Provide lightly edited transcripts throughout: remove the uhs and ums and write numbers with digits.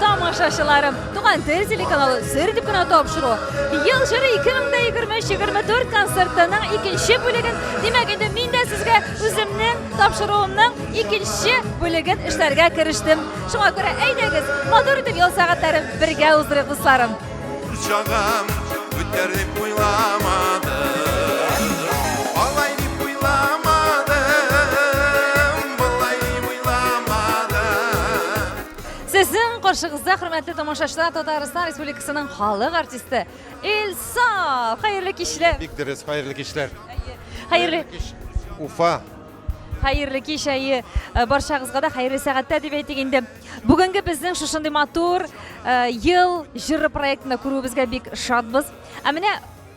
тамашачыларым! Туган тел телеканалы сер дип кенә тапшыру. Ел җыры 2023-24 концертының икенче бүлеген, димәк инде мин дә сезгә үземнең тапшыруымның икенче бүлеген эшләргә керештем. Шуңа күрә әйдәгез, матур итеп ял сәгатьләрен бергә уздырыйк, дусларым. Чагым үтәр дип уйламадым. Алай дип уйламадым, болай дип уйламадым. Сезнең каршыгызда, хөрмәтле тамашачылар, Татарстан Республикасының халык артисты Илсаф. Хәерле кичләр. Бик дөрес, хәерле кичләр. Хәерле кич, Уфа. Хәерле кич, әйе. Э, барчагызга да хәерле сәгатьтә дип әйтик инде. Бүгенге безнең шушындый матур э, ел җыры проектында күрүебезгә бик шатбыз. Ә менә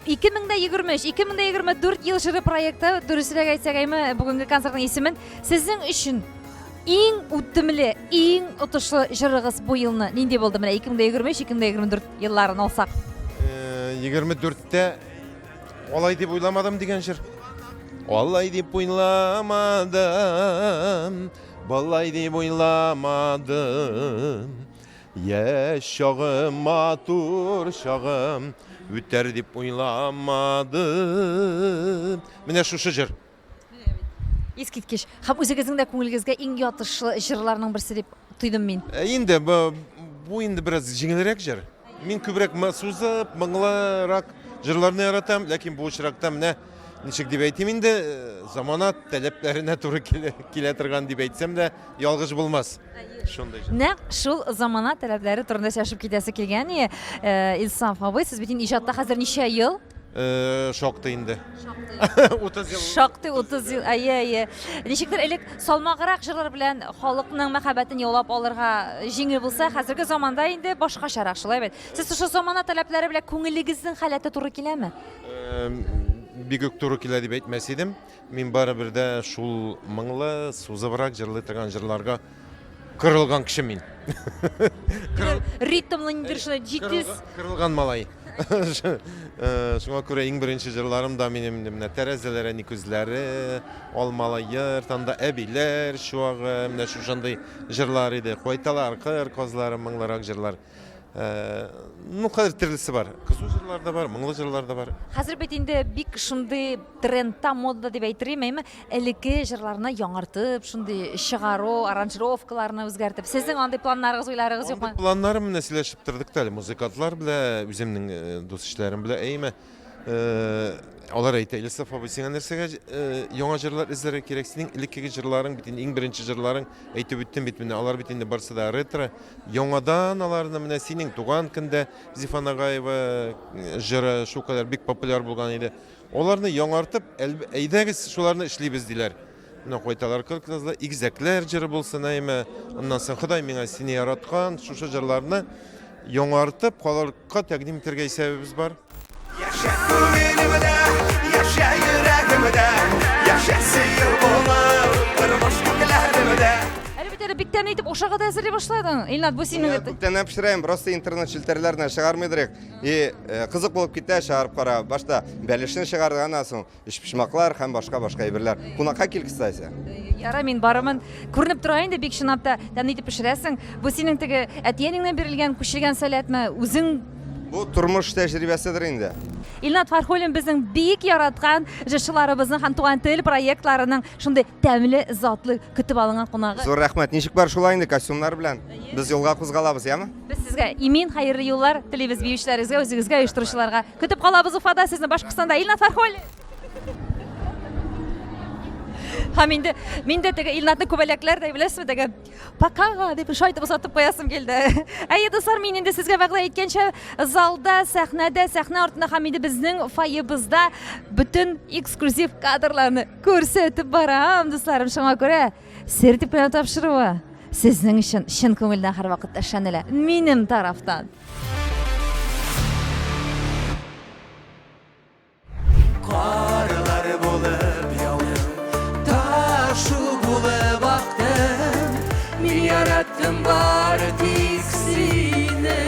2023, 2024 ел җыры проекты, дөресрәк әйтсәк, әйме, бүгенге концертның исемен сезнең өчен иң үтемле, иң отышлы җырыгыз бу елны нинди булды? Менә 2023, 2024 елларын алсак. 24-тә алай дип уйламадым дигән җыр. Алай дип уйламадым, болай дип уйламадым. Яшь чагым, матур чагым, үтәр дип уйламадым. Менә шушы җыр. Искиткеч. Һәм үзегезнең дә күңелегезгә иң ятышлы җырларның берсе дип тойдым мин. Э, инде бу, бу инде бераз җиңелрәк җыр. Мин күбрәк сузып, моңлырак җырларны яратам, ләкин бу очракта менә ничек дип әйтим инде, э, замана таләпләренә туры килә, килә торган дип әйтсәм дә, ялгыш булмас. Шундый җыр. Нәкъ шул замана таләпләре турында сөйләшеп китәсе килгән иде. Э, Илсаф абый, сез бит инде иҗатта хәзер ничә ел? Э, шактый инде. Шактый. 30 ел. Шактый 30 ел. Әйе, әйе. Ничектер элек салмаграк җырлар белән халыкның мәхәббәтен яулап алырга җиңел булса, хәзерге заманда инде башкачарак, шулай бит. Сез шушы замана таләпләре белән күңелегезнең халәте туры киләме? Э, бик үк туры килә дип әйтмәс идем. Мин барыбер дә шул моңлы, сузыбрак җырлый торган җырларга кырылган кеше мин. Ритмлы ниндидер шулай җитез. Кырылган малай. Э, шуңа күрә иң беренче җырларым да минем инде менә тәрәзәләр әни күзләре, алмалы йорт, анда әбиләр чуагы, менә шушындый җырлар иде. Кайталар кыр казлары, моңлырак җырлар. Э, ну, хәзер төрлесе бар. Кызу җырлар да бар, моңлы җырлар да бар. Хәзер бит инде бик шундый трендта, модада дип әйтер идем, әйме, элекке җырларны яңартып, шундый чыгару, аранжировкаларны үзгәртеп. Сезнең андый планнарыгыз, уйларыгыз юкмы? Андый планнарым менә сөйләшеп тордык та әле музыкантлар белән, үземнең э, дус-ишләрем белән, әйме. Э, алар әйтә, Илсаф абый, сиңа нәрсәгә яңа җырлар эзләргә кирәк? Синең элеккеге җырларың бит инде иң беренче җырларың, әйтеп үттем бит менә, алар бит инде барсы да ретро. Яңадан аларны менә синең туган көндә Зифа Нагаева э, җыры шулкадәр бик популяр булган иде. Аларны яңартып, әйдәгез шуларны эшлибез диләр. Менә кайталар кыркызлар, игезәкләр җыры булсын әйме. Аннан соң Ходай миңа сине яраткан шушы җырларны яңартып халыкка тәкъдим итәргә исәбебез бар. Яшә күңелемдә, яшә йөрәгемдә, яшә сөю булып, тормыш күкләремдә. Әле бит әле бик тәмле итеп ашарга да әзерли башладың. Илнат, бу синең Мин күптәннән пешерәм, просто интернет челтәрләренә чыгармыйдыр. И э, кызык булып китә, чыгарып кара. Башта бәлешне чыгардык, аннан соң Өчпочмаклар һәм башка-башка әйберләр. Кунакка кил, кстати. Яра, мин барырмын. Күренеп тора инде, бик чынлап та тәмле итеп пешерәсең. Бу синең теге әти-әниңнән бирелгән, күчелгән сәләтме? Үзең Бу тормыш тәҗрибәседер инде. Илнат Фархуллин безнең бик яраткан җырчыларыбызның һәм Туган тел проектларының шундый тәмле, затлы көтеп алынган кунагы. Зур рәхмәт. Ничек бар шулай инде костюмнар белән? Без юлга кузгалабыз, яме? Без сезгә имин, хәерле юллар телибез биючеләрегезгә, үзегезгә, оештыручыларга. Көтеп калабыз Уфада сезне, Башкортстанда. Илнат Фархуллин! Һәм инде мин дә теге Илнатны күбәләкләрдәй беләсезме, теге пока дип шайтып озатып куясым килде. Әйе, дуслар, мин инде сезгә вәгъдә иткәнчә, залда, сәхнәдә, сәхнә артында һәм инде безнең фойебызда бөтен эксклюзив кадрларны күрсәтеп барам, дусларым. Шуңа күрә сер дип кенә тапшыруы сезнең өчен чын күңелдән һәрвакыт эшләнелә. Минем тарафтан. Карлар булып яудым, ташу булып актым, мин яраттым бары тик сине.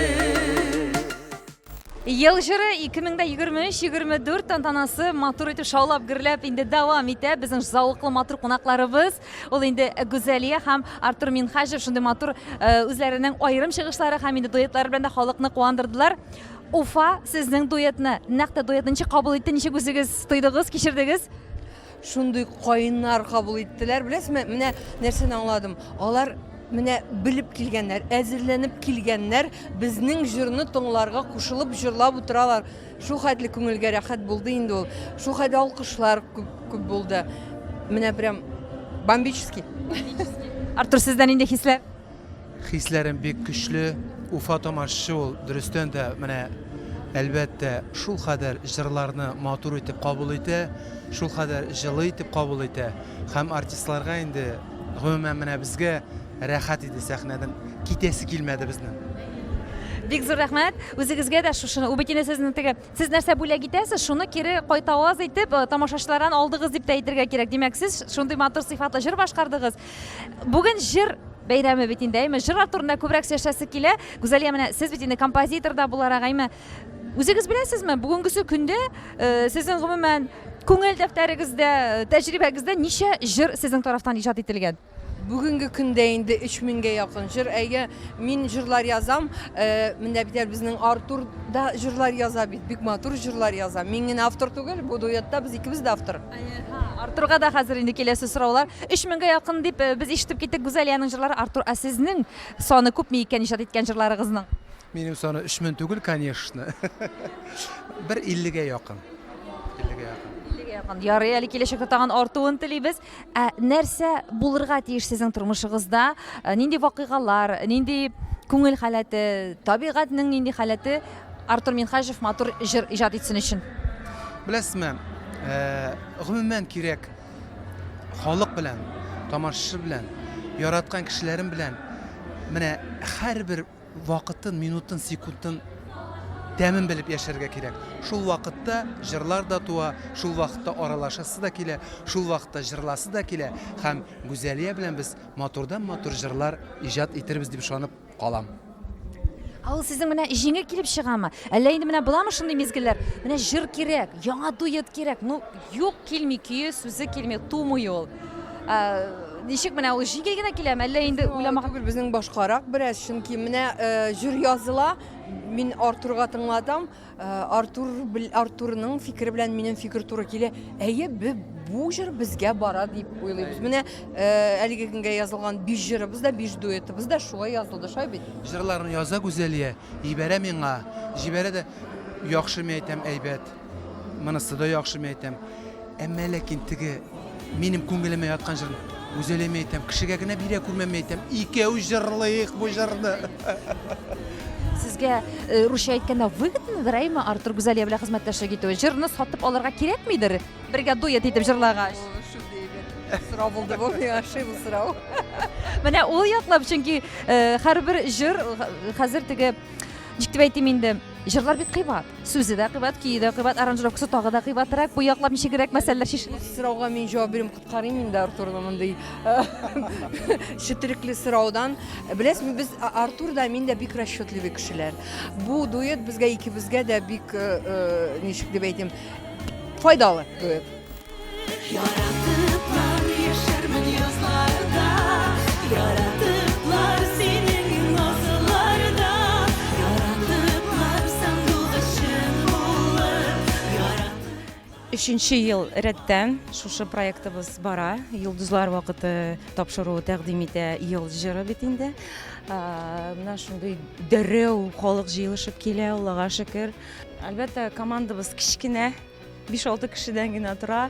Ел җыры 2023-24 тантанасы матур итеп шаулап гөрләп инде дәвам итә. Безнең зәвыклы матур кунакларыбыз, ул инде Гүзәлия һәм Артур Минһаҗев шундый матур э, үзләренең аерым чыгышлары һәм инде дуэтлары белән дә халыкны куандырдылар. Уфа сезнең дуэтны, нәкъ тә дуэтны ничек кабул итте, ничек үзегез тойдыгыз, кичердегез? Шундый кайнар кабул иттеләр. Беләсезме, менә нәрсәне аңладым. Алар менә белеп килгәннәр, әзерләнеп килгәннәр, безнең җырны тыңларга кушылып җырлап утыралар. Шул хәтле күңелгә рәхәт булды инде ул. Шул хәтле алкышлар күп, күп булды. Менә прям бомбический. Артур, сездә нинди хисләр? Хисләрем бик көчле. Уфа тамашачы ул, дөрестән дә, менә, әлбәттә, шулкадәр җырларны матур итеп кабул итә, шулкадәр җылы итеп кабул итә. Һәм артистларга инде, гомумән, менә безгә рәхәт иде сәхнәдән китәсе килмәде безнең. Бик зур рәхмәт. Үзегезгә дә шушыны, ул бит инде сезнең теге, сез нәрсә бүләк итәсез, шуны кире кайтаваз итеп, э, тамашачылардан алдыгыз дип тә әйтергә кирәк. Димәк, сез шундый матур сыйфатлы җыр башкардыгыз. Бүген җыр бәйрәме бит инде, әйме? Җырлар турында күбрәк сөйләшәсе килә. Гүзәлия, менә сез бит инде композитор да буларак, әйме? Үзегез беләсезме, бүгенгесе көндә э, сезнең гомумән күңел дәфтәрегездә, э, тәҗрибәгездә ничә җыр сезнең тарафтан иҗат ителгән? Бүгенге көндә инде 3000гә якын җыр. Әйе, мин җырлар язам. Э, менә бит әле безнең Артур да җырлар яза бит, бик матур җырлар яза. Мин генә автор түгел, бу дуэтта без икебез дә автор. Артурга да хәзер инде киләсе сораулар. 3000гә якын дип э, без ишетеп киттек Гүзәлиянең җырлары. Артур, ә сезнең саны күпме икән иҗат иткән җырларыгызның? Минем саны 3000 түгел, конечно. Бер 50-гә якын. 50-гә якын. 50-гә якын. Ярый әле киләчәктә тагын артуын телибез. Ә нәрсә булырга тиеш сезнең тормышыгызда? Э, нинди вакыйгалар, нинди күңел халәте, табигатьнең нинди халәте Артур Минһаҗев матур җыр иҗат итсен өчен? Беләсезме, э, гомумән кирәк халык белән, тамашачы белән, яраткан кешеләрем белән менә һәрбер вакытын, минутын, секундын тәмен белеп яшәргә кирәк. Шул вакытта җырлар да туа, шул вакытта аралашасы да килә, шул вакытта җырласы да килә һәм Гүзәлия белән без матурдан-матур җырлар иҗат итербез дип ышанып калам. Ә ул сезнең менә җиңел килеп чыгамы? Әллә инде менә буламы шундый мизгелләр? Менә җыр кирәк, яңа дуэт кирәк. Ну, юк, килми көе, сүзе килми, тумый ул. Ә, ничек менә ул җиңел генә киләме, әллә инде уйламаган? Түгел, безнең башкарак бераз, чөнки менә э, җыр языла, мин Артурга тыңлатам, Артур, Артурның фикере белән минем фикер туры килә. Әйе, бу җыр безгә бара дип уйлыйбыз. Менә әлеге көнгә язылган биш җырыбыз да, биш дуэтыбыз да шулай язылды, шулай бит? Җырларны яза Гүзәлия, җибәрә миңа. Җибәрә дә, яхшы мин әйтәм, әйбәт. Монысы да яхшы мин әйтәм. Әмма ләкин теге минем күңелемә яткан җырны Гүзәлия мин әйтәм, кешегә генә бирә күрмә мин әйтәм, икәү җырлыйк бу җырны. Сезгә э, русча әйткәндә выгодныдыр, әйме, Артур Гүзәлия белән хезмәттәшлек итү? Җырны сатып алырга кирәкмидер, бергә дуэт итеп җырлагач. Сорау булды бу, миңа ошый бу сорау. Менә ул яклап, чөнки э, һәрбер җыр хәзер теге ничек дип әйтим инде, җырлар бик кыйбат. Сүзе дә кыйбат, көе дә кыйбат, аранжировкасы тагы да кыйбатрак. Бу яклап ничегрәк мәсьәләләр чишелә? Сорауга мин җавап бирим, коткарыйм инде Артурны мондый четерекле сораудан. Беләсезме, без Артур да, мин дә бик расчетливый кешеләр. Бу дуэт безгә икебезгә дә бик, ничек дип әйтим, файдалы дуэт. Яратыплар яшәрмен язларда, Яратыплар синең назларда, Яратыплар сандугачың булып, Яратыплар. Өченче ел рәттән шушы проектыбыз бара. Йолдызлар вакыты тапшыруы тәкъдим итә Ел җыры бит инде. Менә шундый дәррәү халык җыелышып килә, Аллага шөкер. Әлбәттә, командабыз кечкенә. 5-6 кешедән генә тора.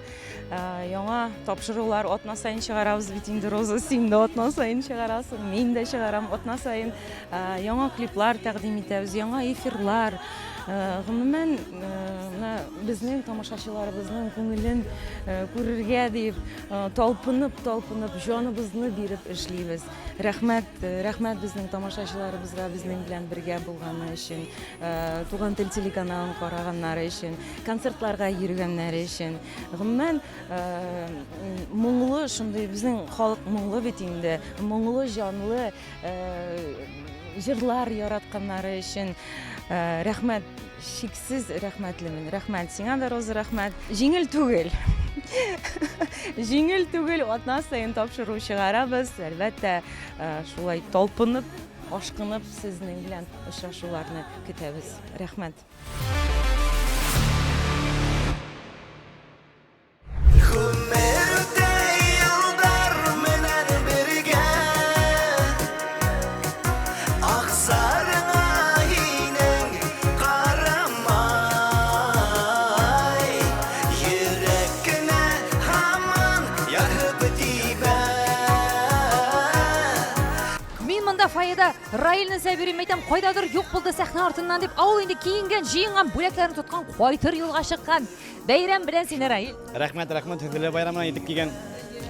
Э, яңа тапшырулар атна саен чыгарабыз бит инде, Роза, син дә атна саен чыгарасың, мин дә чыгарам атна саен. Э, яңа клиплар тәкъдим итәбез, яңа эфирлар. Э, гомумән, менә безнең тамашачыларыбызның күңелен күрергә дип талпынып, талпынып, җаныбызны биреп эшлибез. Рәхмәт, рәхмәт безнең тамашачыларыбызга безнең белән бергә булганы өчен. Э, Туган тел телеканалын караганнары өчен, концертларга йөргәннәре өчен. Гомумән, э, моңлы шундый безнең халык моңлы бит инде, моңлы җанлы, э, җырлар яратканнары өчен рәхмәт, чиксез рәхмәтлемен. Рәхмәт сиңа да, Роза, рәхмәт. Җиңел түгел. Җиңел түгел, атна саен тапшыру чыгарабыз. Әлбәттә, шулай талпынып, ашкынып сезнең белән очрашуларны көтәбез. Рәхмәт. Гомер үтә еллар менән бергә Аксарыңа инең карамай Йөрәк кенә һаман ярһып тибә. Мин монда фойеда Раилне эзләп йөрим, әйтәм, кайдадыр юк булды сәхнә артыннан дип, ә ул инде киенгән, җыенган, бүләкләрен тоткан, кайтыр юлга чыккан. Бәйрәм белән сине, Раил. Рәхмәт, рәхмәт, Һөзелә байрамына итеп килгән.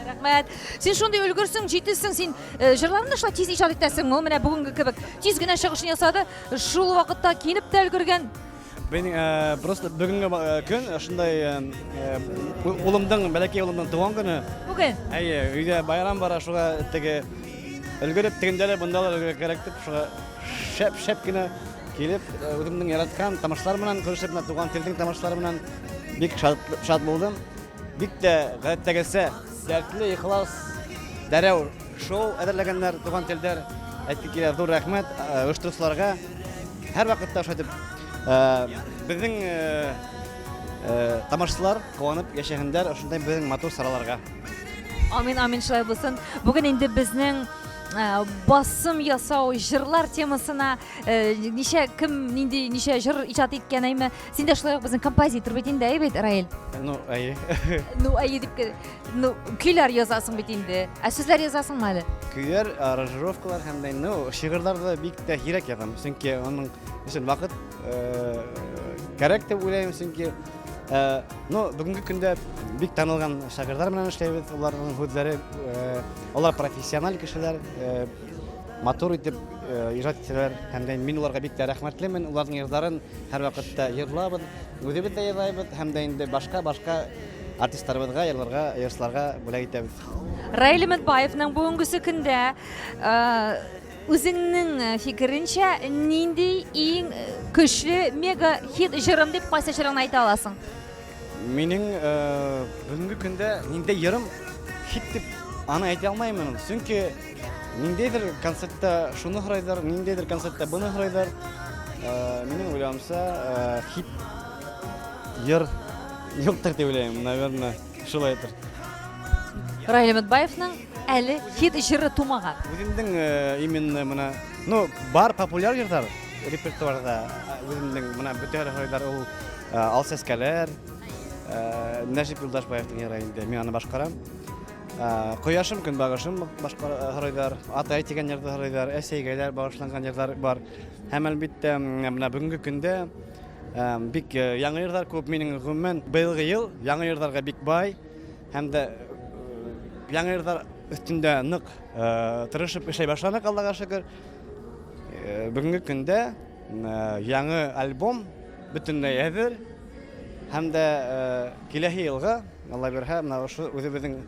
Рәхмәт. Син шундый өлгерсең, җитезсең, син э, җырларны да шулай тиз иҗат итәсең. Ул менә бүгенге кебек тиз генә чыгышын ясады, шул вакытта киенеп тә өлгергән. Бен э, просто бүгенге э, көн шундай э, улымның, бәләкәй улымның туган көне. Бүген? Әйе, өйдә байрам бара, шуга теге өлгереп тегендә дә, монда да өлгерергә кирәк дип, шуга шәп-шәп кенә Килеп, үземнең яраткан тамашачылар белән күрешеп, менә туган телнең тамашачылары белән бик шат, шат булдым. Бик тә гадәттәгечә дәртле, ихлас, дәрәү шоу әзерләгәннәр туган телдәр. Әйтеп килә, зур рәхмәт оештыручыларга. Һәрвакытта шулай итеп безнең тамашачылар куанып яшәһеннәр ошындай безнең матур сараларга. Амин, амин, шулай булсын. Бүген инде безнең басым ясау җырлар темасына ничә кем нинди ничә җыр иҗат иткән әйме? Син дә шулай ук безнең композитор бит инде, әй бит, Раил? Ну, әйе. Ну, әйе дип ну, көйләр язасың бит инде. Ә сүзләр язасыңмы әле? Көйләр, аранжировкалар һәм дә, ну, шигырьләрне бик тә һирәк язам. Чөнки аның өчен вакыт кәрәк дип уйлыйм, чөнки Ну, бүгенге көндә бик танылган шагыйрьләр белән эшләйбез. Аларның һүзләре, алар профессиональ кешеләр, матур итеп иҗат итәләр. Һәм дә мин аларга бик тә рәхмәтлемен. Аларның җырларын һәрвакытта җырлабыз. Үзебез дә җырлайбыз һәм дә инде башка-башка артистларыбызга җырларга, җырчыларга бүләк итәбез. Раил Өметбаевның бүгенгесе көндә Үзеңнең фикеренчә, нинди иң көчле мега хит җырым дип кайсы җырыңны әйтә аласың? Минең бүгенге көндә нинди җырым хит дип аны әйтә алмаймын. Чөнки ниндидер концертта шуны һорайлар, ниндидер концертта буны һорайлар. Минем уйлавымча, хит җыр юктыр дип уйлыйм, наверное, шулайдыр. Раил Өметбаевның Әле хит җыры тумаган. Үземнең именно менә, ну, бар популяр җырлар репертуарда, үземнең менә бөтә җырлар ул Ал сәскәләр, Нәҗип Юлдашбаевның җыры инде, мин аны башкарам. Кояшым, көнбагышым башкарыйлар, Атай дигән җырны һырлыйлар, Әсәйгәләр багышланган җырлар бар. Һәм әлбәттә, менә бүгенге көндә бик яңа җырлар күп. Минем гомумән быелгы ел яңа җырларга бик бай. Һәм дә яңа еллар өстендә нык тырышып эшләй башладык, Аллага шөкер. Бүгенге көндә яңа альбом бөтенләй әзер. Һәм дә киләһе елга, Алла бирһә, менә шушы үзебезнең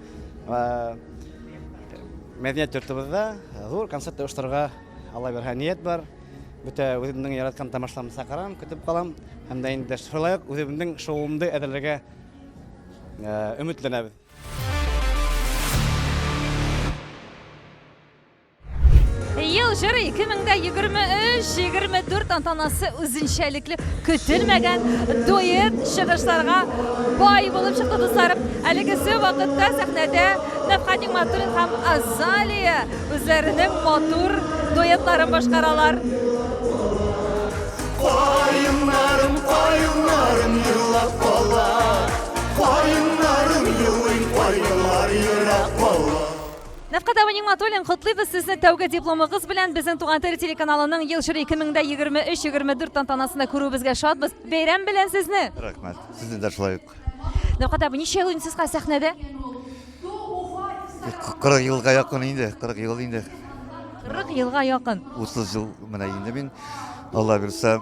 мәдәният йортыбызда зур концерт оештырырга Алла бирһә ният бар. Бөтә үземнең яраткан тамашаларымны чакырам, көтеп калам. Һәм дә инде шулай ук үземнең шоуымны әзерләргә Өметләнәбез. Ел җыры 2023-24 тантанасы үзенчәлекле көтелмәгән дуэт чыгышларга бай булып чыкты, дусларым. Әлегесе вакытта сәхнәдә Нәфкать Нигъмәтуллин һәм Азалия үзләренең матур дуэтларын башкаралар. Каеннарым, каеннарым елап кала. Каеннарым елый, кайгылар ерак кала. Нәфкать абый Нигъмәтуллин, котлыйбыз сезне тәүге дипломыгыз белән. Безнең Туган тел телеканалының Ел чоры 2023-24 тантанасында күрүебезгә шатбыз. Бәйрәм белән сезне! Рәхмәт. Сезне дә шулай ук. Нәфкать абый, ничә ел инде сез хәзер сәхнәдә? 40 елга якын инде, 40 ел инде. 40 елга якын. 30 ел менә инде мин. Алла бирсә,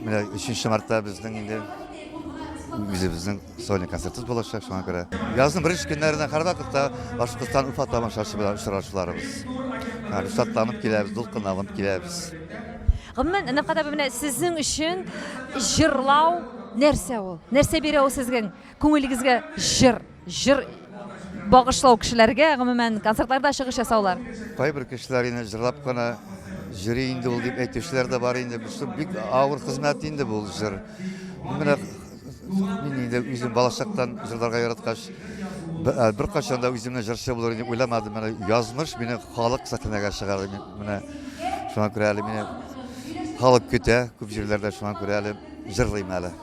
менә 3 мартта безнең инде үзебезнең сольный концертыбыз булачак, шуңа күрә. Язның беренче көннәренә һәрвакытта Башкортстан Уфа тамашачы белән очрашуларыбыз. Һәм шатланып киләбез, дулкынланып киләбез. Гомумән, Нәфкать абый, менә сезнең өчен җырлау нәрсә ул? Нәрсә бирә ул сезнең күңелегезгә җыр? Җыр багышлау кешеләргә, гомумән, концертларда чыгыш ясаулар. Кайбер кешеләр инде җырлап кына йөри инде ул дип әйтүчеләр дә бар инде. Бу бик авыр хезмәт инде бу җыр. Менә мин инде үзем балачактан җырларга яраткач, беркайчан да үземне җырчы булыр дип уйламадым. Менә язмыш мине халык сәхнәгә чыгарды. Менә шуңа күрә әле мине халык көтә күп җирләрдә, шуңа күрә әле җырлыйм әле.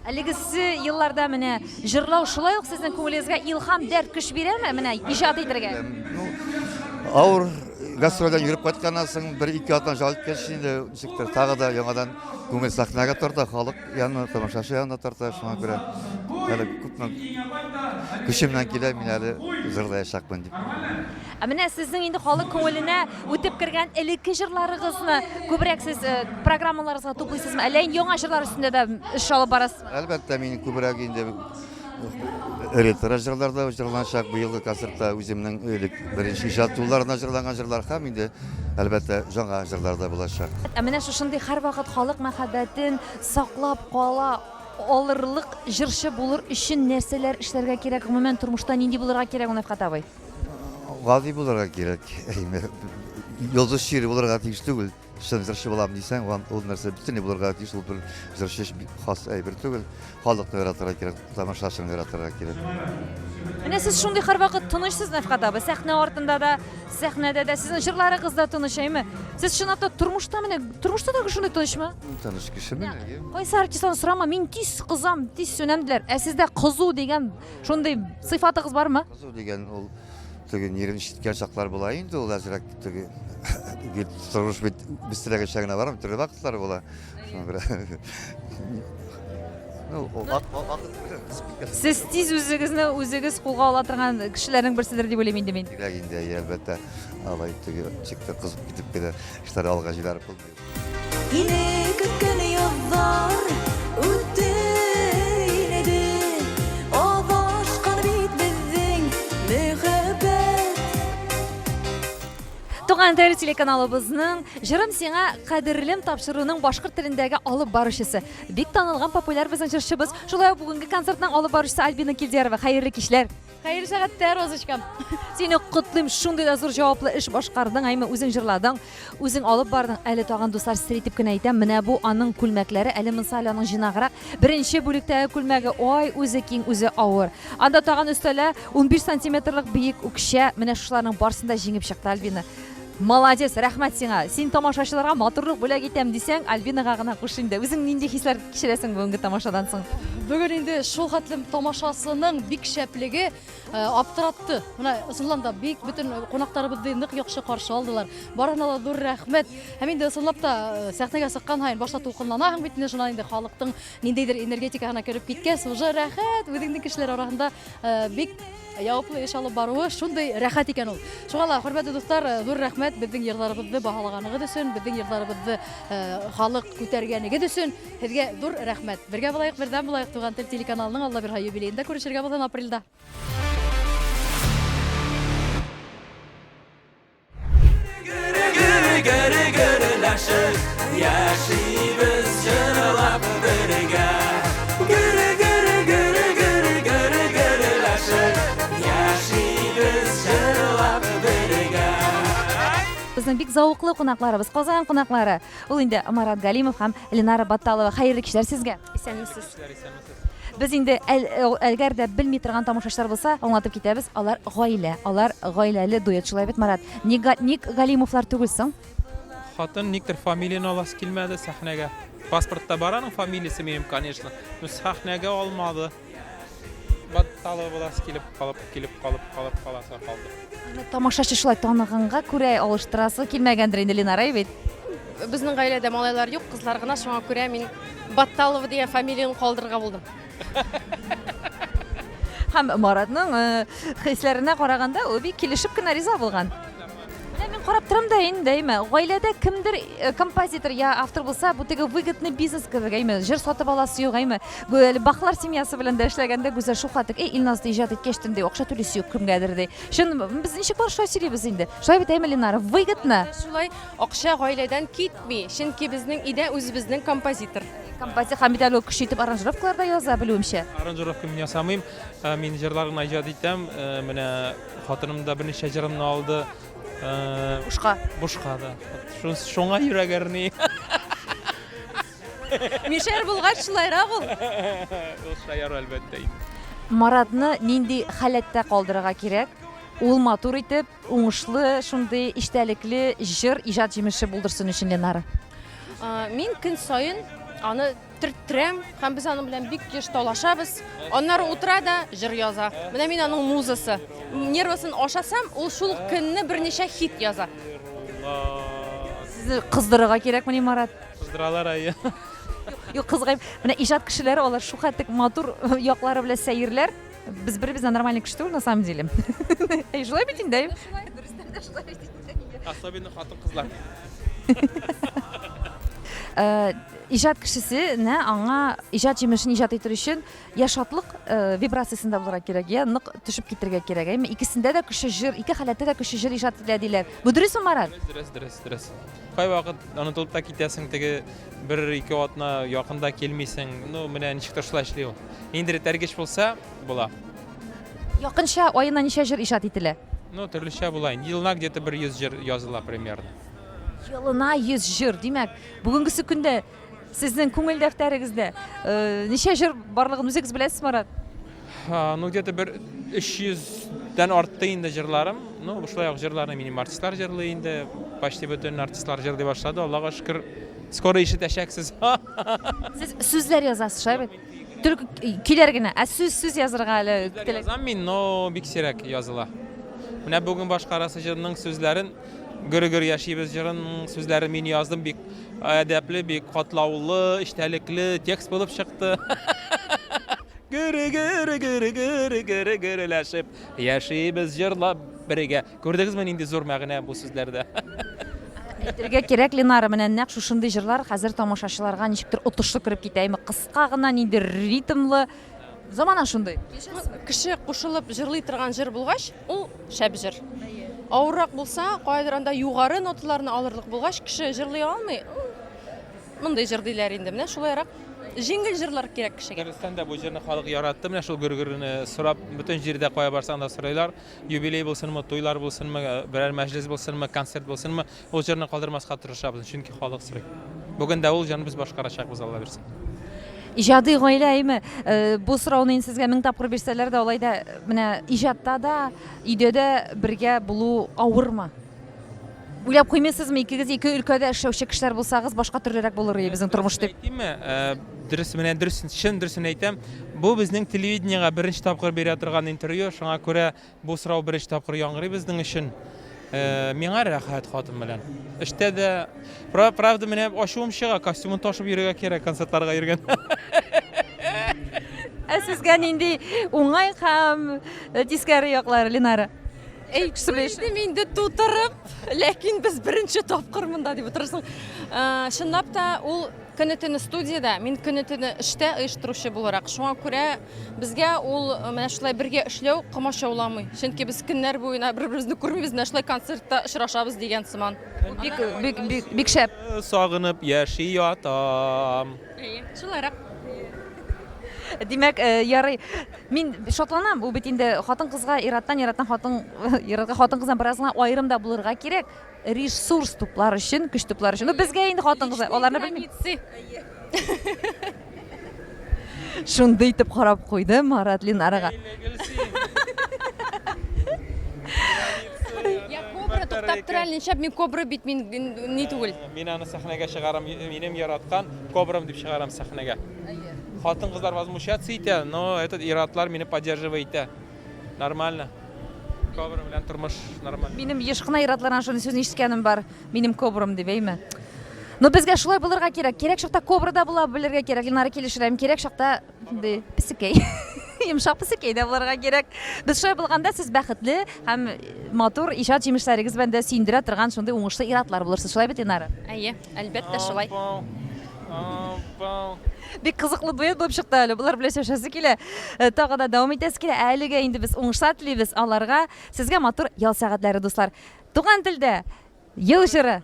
Әлегесе елларда менә җырлау шулай ук сезнең күңелегезгә илһам, дәрт, көч бирәме? Менә иҗат итәргә. Ну, авыр гастрольдән йөреп кайтканнан соң бер-ике атна ял иткәч инде ничектер тагы да яңадан күңел сәхнәгә тарта, халык янына, тамашачы янына тарта. Шуңа күрә әле күпме көчемнән килә, мин әле җырлаячакмын дип. Ә менә сезнең инде халык күңеленә үтеп кергән элекке җырларыгызны күбрәк сез э, программаларыгызга туплыйсызмы? Әллә инде яңа җырлар өстендә дә эш алып барасызмы? Әлбәттә, мин күбрәк инде ретро җырларда җырланачак. Быелгы концертта үземнең элек беренче иҗат юлларына җырланган җырлар һәм инде, әлбәттә, яңа җырлар да булачак. Ә менә шушындый һәрвакыт халык мәхәббәтен саклап кала алырлык җырчы булыр өчен нәрсәләр эшләргә кирәк? Гомумән, тормышта нинди булырга кирәк ул, Нәфкать абый? Гади булырга кирәк. Йолдыз чире булырга тиеш түгел. Чын җырчы булам дисәң, ул нәрсә бөтенләй булырга тиеш. Ул бер җырчы өчен бик хас әйбер түгел. Халыкны яратырга кирәк, тамашачыны яратырга кирәк. Менә сез шундый һәрвакыт тынычсыз, Нәфкать абый. Сәхнә артында да, сәхнәдә дә сезнең җырларыгыз да тыныч, әйме? Сез чынлап та тормышта менә, тормышта да шундый тынычмы? Тыныч кеше мин, әйе. Кайсы артистларны сорама, мин тиз кызам, тиз сүнәм диләр. Ә сездә кызу дигән шундый сыйфатыгыз бармы? Кызу дигән ул теге нервын ишеткән чаклар була инде ул әзрәк теге гел тормыш бит без теләгәнчә генә бармый, төрле вакытлар була. Шуңа күрә ну, ул вакыт Сез тиз үзегезне үзегез кулга ала торган кешеләрнең берседер дип уйлыйм инде мин. Кирәк инде, әйе, әлбәттә. Алай теге ничектер кызып китеп кенә эшләр алга җибәреп булмый. Ине көткән язлар үтте инде, Адашкан бит безнең мәхәббәт. Туган тел телеканалыбызның Җырым сиңа кадерлем тапшыруының башкорт телендәге алып баручысы, бик танылган популяр безнең җырчыбыз, шулай ук бүгенге концертның алып баручысы Альбина Килдиярова. Хәерле кичләр! Хәерле сәгатьтә, Розочка. Сине котлыйм, шундый да зур җаваплы эш башкардың, әйме, үзең җырладың, үзең алып бардың. Әле тагын, дуслар, сер итеп кенә әйтәм, менә бу аның күлмәкләре, әле монсы әле аның җыйнаграк. Беренче бүлектәге күлмәге, ай, үзе киң, үзе авыр. Анда тагын өстәлә 15 сантиметрлык биек үкчә. Менә шушыларның барысын да җиңеп чыкты Альбина. Молодец, рәхмәт сиңа. Син тамашачыларга матурлык бүләк итәм дисәң, Альбинага гына куш инде. Үзең нинди хисләр кичерәсең бүгенге тамашадан соң? Бүген инде шул хәтлем тамашасының бик шәплеге э, аптыратты. Менә ысынлап да бик бөтен кунакларыбызны нык яхшы каршы алдылар. Барына да зур рәхмәт. Һәм инде ысынлап та э, сәхнәгә чыккан һаен башта тулкынланаһың бит инде, шуннан инде халыктың ниндидер энергетикасына кереп киткәч, уже рәхәт, үзеңнең кешеләр арасында э, бик Яваплы эш алып баруы шундый рәхәт икән ул. Шуңа ла, хөрмәтле дуслар, э, зур рәхмәт безнең йырларыбызны баһалаганыгыз өчен, безнең йырларыбызны э, халык күтәргәнегез өчен һеҙгә зур рәхмәт. Бергә булайык, бердәм булайык, Туган тел телеканалының Алла бирһә юбилеенда күрешергә булсын апрельдә. Безнең бик зәвыклы кунакларыбыз, Казан кунаклары. Ул инде Марат Галимов һәм Ленара Батталова. Хәерле кичләр сезгә. Исәнмесез. Без инде әгәр дә белми торган тамашачылар булса, аңлатып китәбез. Алар гаилә, алар гаиләле дуэт. Шулай бит, Марат? Ник, ник Галимовлар түгел соң? Хатын никтер фамилияне аласы килмәде сәхнәгә. Паспортта бар аның фамилиясе минем, конечно. Но сәхнәгә алмады. Батталова буласы килеп калып, килеп калып, калып каласы калды. Аны тамашачы шулай таныганга күрә алыштырасы килмәгәндер инде Ленара, бит? Безнең гаиләдә малайлар юк, кызлар гына, шуңа күрә мин Батталова дигән фамилияне калдырырга булдым. Һәм Маратның э, хисләренә караганда, ул бик килешеп кенә риза булган. Менә мин карап торам да инде, әйме, гаиләдә кемдер э, композитор я автор булса, бу теге выгодный бизнес кебек, әйме, җыр сатып аласы юк, әйме. Әле Бахлар семьясы белән дә эшләгәндә Гүзәл шулхәтлек, эй, Илназ ди, иҗат иткәч ди, акча түлисе юк кемгәдер ди. Чын, без ничек бар шулай сөйлибез инде. Шулай бит, әйме, Ленара, выгодно. Шулай акча гаиләдән китми, чөнки безнең өйдә үзебезнең композитор. Композитор һәм бит әле ул көчле итеп аранжировкалар да яза, белүемчә. Аранжировка мин ясамыйм, э, мин җырлар гына иҗат итәм. Э, менә хатыным да берничә җырымны алды. Э, Бушка. Бушка да. Шуңа йөрәк әрни. Мишәр булгач шулайрак ул. Ул шаяру, әлбәттә инде. Маратны нинди халәттә калдырырга кирәк? Ул матур итеп, уңышлы, шундый эчтәлекле җыр, иҗат җимеше булдырсын өчен, Ленара. Мин көн саен аны төрттерәм һәм без аның белән бик еш талашабыз. Аннары утыра да җыр яза. Менә мин аның музасы. Нервысын ашасам, ул шул ук көнне берничә хит яза. Сезне кыздырырга кирәкмени, Марат? Кыздыралар, әйе. Юк, кызгаем. Менә иҗат кешеләре алар шулхәтлек матур яклары белән сәерләр. Без беребез дә нормальный кеше түгел, на самом деле. Әй, шулай бит инде. Шулай, дөрестән дә шулай бит инде. Особенно хатын-кызлар. Э, иҗат кешесенә аңа иҗат җимешен иҗат итер өчен я шатлык э, вибрациясендә булырга кирәк, я нык төшеп китергә кирәк. Әйме икесендә дә көчле җыр, ике халәттә дә көчле җыр иҗат ителә диләр. Бу дөресме, Марат? Дөрес, дөрес, дөрес. Кайвакыт онытылып та китәсең, теге бер-ике атна якында килмисең. Ну, менә ничек тә шулай эшли ул. Ниндидер этәргеч булса, була. Якынча аена ничә җыр иҗат ителә? Ну, төрлечә була инде. Елына где-то бер 100 җыр языла примерно. Елына 100 җыр. Димәк, бүгенгесе көндә сезнең күңел дәфтәрегездә э, ничә җыр барлыгын үзегез беләсез, Марат? Ну, где-то бер 300 дән артты инде җырларым. Ну, шулай ук җырларны минем артистлар җырлый инде. Почти бөтен артистлар җырлый башлады. Аллага шөкер, скоро ишетәчәксез. Сез сүзләр язасыз, шулай бит? Только көйләр генә, ә сүз сүз язырга әле теләк. Язам мин, но бик сирәк языла. Менә бүген башкарасы җырның сүзләрен Гөр-гөр яшибез җырының сүзләрен мин яздым, бик әдәпле, бик катлаулы, эчтәлекле текст булып чыкты. Гөр-гөр, гөр-гөр, гөр-гөрләшеп яшибез җырлап бергә. Күрдегезме, нинди зур мәгънә бу сүзләрдә? Әйтергә кирәк, Ленара, менә нәкъ шушындый җырлар хәзер тамашачыларга ничектер отышлы кереп китә. Әйме, кыска гына, ниндидер ритмлы. Замана шундый. Кеше кушылып җырлый торган җыр булгач, ул шәп җыр. Авыррак булса, каядыр анда югары ноталарны алырлык булгач, кеше җырлый алмый. Мондый җыр диләр инде. Менә шулайрак җиңел җырлар кирәк кешегә. Дөрестән дә бу җырны халык яратты. Менә шул гөр-гөрне сорап, бөтен җирдә кая барсаң да сорыйлар. Юбилей булсынмы, туйлар булсынмы, берәр мәҗлес булсынмы, концерт булсынмы, ул җырны калдырмаска тырышабыз, чөнки халык сорый. Бүген дә ул җырны без башкарачакбыз, Алла бирсә. Иҗади гаилә, әйме? Э, бу сорауны инде сезгә мең тапкыр бирсәләр дә, алай да менә иҗатта да, өйдә дә бергә булу авырмы? Уйлап куймыйсызмы, икегез ике өлкәдә эшләүче кешеләр булсагыз, башка төрлерәк булыр иде безнең тормыш дип? Әйтимме, э, дөрес менә дөрес, чын дөресен әйтәм. Бу безнең телевидениегә беренче тапкыр бирә торган интервью, шуңа күрә бу сорау беренче тапкыр яңгырый безнең өчен. Э, миңа рәхәт хатын белән. Эштә дә, правда, менә ачуым чыга, костюмын ташып йөрергә кирәк концертларга йөргән. Ә сезгә нинди уңай һәм тискәре яклары, Ленара? Әйтте инде тутырып, ләкин без беренче тапкыр монда дип утырасың. Э, чынлап та ул көне-төне студиядә, мин көне-төне эштә оештыручы буларак. Шуңа күрә безгә ул э, менә шулай бергә эшләү комачауламый. Чөнки без көннәр буена бер-беребезне күрмибез, менә шулай концертта очрашабыз дигән сыман. Бик бик бик бик шәп. Сагынып яши ятам. Әйе, шулайрак. Димәк, э, ярый. Мин шатланам, бу бит инде хатын-кызга ир-аттан, ир-аттан хатын, ир-атка хатын-кыздан бераз гына аерым да булырга кирәк. Ресурс туплар өчен, көч туплар өчен. Ну, безгә инде хатын-кызлар, аларны белмим. Шундый итеп карап куйды Марат Ленарага. Я кобра туктап тор әле, нишләп мин кобра бит, мин ни түгел. Мин аны сәхнәгә чыгарам, минем яраткан кобрам дип чыгарам сәхнәгә. Хатын-кызлар возмущаться итә, но этот ир-атлар мине поддерживать итә. Нормально. Кобра белән тормыш нормально. Минем еш кына ир-атлардан шундый сүзне ишеткәнем бар. Минем кобрам дип, әйме? Но безгә шулай булырга кирәк. Кирәк чакта кобра да була белергә кирәк. Ленара килешерәм. Кирәк чакта ди, песекәй. Йомшак песекәй дә булырга кирәк. Без шулай булганда сез бәхетле һәм матур иҗат җимешләрегез белән дә сөендерә торган шундый уңышлы ир-атлар булырсыз. Шулай бит, Ленара? Әйе, әлбәттә шулай. Бик кызыклы дуэт булып чыкты әле. Болар белән сөйләшәсе килә. Э, тагы да дәвам итәсе килә. Ә әлегә инде без уңышлар телибез аларга. Сезгә матур ял сәгатьләре, дуслар. Туган телдә ел җыры.